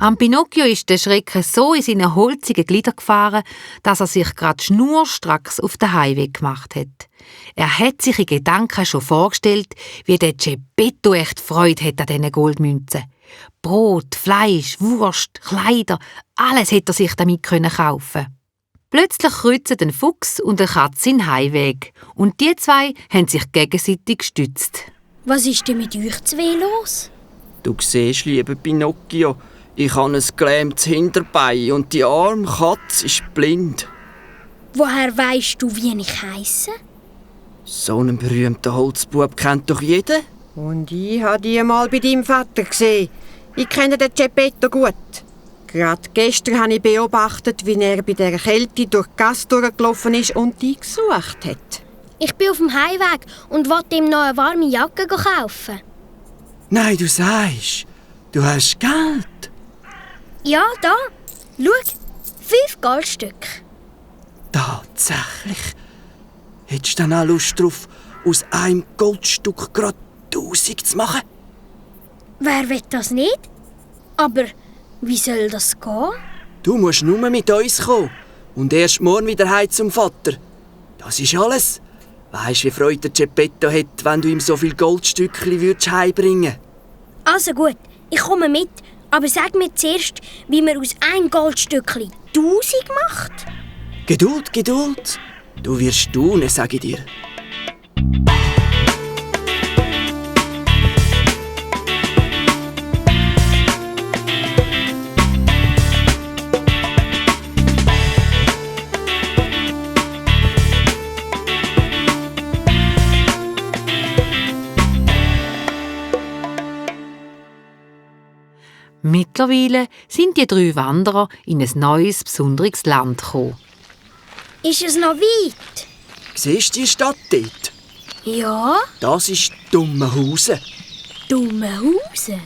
Am Pinocchio ist der Schrecken so in seine holzigen Glieder gefahren, dass er sich gerade schnurstracks auf den Heimweg gemacht hat. Er hat sich in Gedanken schon vorgestellt, wie der Geppetto echt Freude hat an diesen Goldmünzen. Brot, Fleisch, Wurst, Kleider, alles hätte er sich damit kaufen können. Plötzlich kreuzen ein Fuchs und eine Katze den Heimweg. Und die zwei haben sich gegenseitig gestützt. Was ist denn mit euch zwei los? Du siehst, lieber Pinocchio, ich habe ein gelähmtes Hinterbein und die arme Katze ist blind. Woher weisst du, wie ich heisse? So einen berühmten Holzbub kennt doch jeder. Und ich habe die mal bei deinem Vater gesehen. Ich kenne den Geppetto gut. Gerade gestern habe ich beobachtet, wie er bei der Kälte durch die Gasse durchgelaufen ist und dich gesucht hat. Ich bin auf dem Heimweg und wollte ihm noch eine warme Jacke kaufen. Nein, du sagst, du hast Geld. Ja, da. Schau, 5 Goldstücke. Tatsächlich. Hättest du dann auch Lust darauf, aus einem Goldstück gerade 1000 zu machen? Wer will das nicht? Aber wie soll das gehen? Du musst nur mit uns kommen und erst morgen wieder heim zum Vater. Das ist alles. Weisst, wie Freude der Geppetto hat, wenn du ihm so viel Goldstückchen heimbringen würdest? Also gut, ich komme mit. Aber sag mir zuerst, wie man aus einem Goldstückchen 1000 macht. Geduld, Geduld. Du wirst staunen, sage ich dir. Mittlerweile sind die 3 Wanderer in ein neues, besonderes Land gekommen. Ist es noch weit? Siehst du die Stadt dort? Ja. Das ist Dummenhausen. Dummenhausen?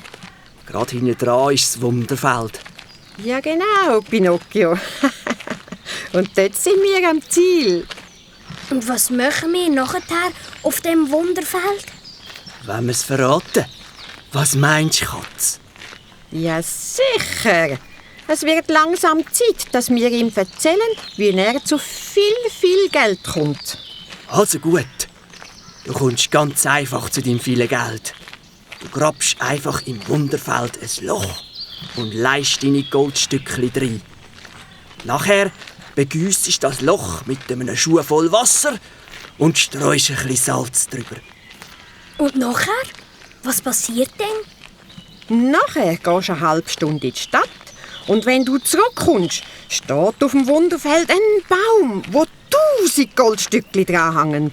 Gerade hinten dran ist das Wunderfeld. Ja genau, Pinocchio. Und dort sind wir am Ziel. Und was machen wir nachher auf dem Wunderfeld? Wollen wir es verraten? Was meinst du, Katz? Ja, sicher. Es wird langsam Zeit, dass wir ihm erzählen, wie er zu viel Geld kommt. Also gut. Du kommst ganz einfach zu deinem vielen Geld. Du grabst einfach im Wunderfeld ein Loch und leist deine Goldstückchen rein. Nachher begüssest das Loch mit einem Schuh voll Wasser und streust ein bisschen Salz drüber. Und nachher? Was passiert denn? Nachher gehst du eine halbe Stunde in die Stadt und wenn du zurückkommst, steht auf dem Wunderfeld ein Baum, wo 1000 Goldstückchen dran hängen.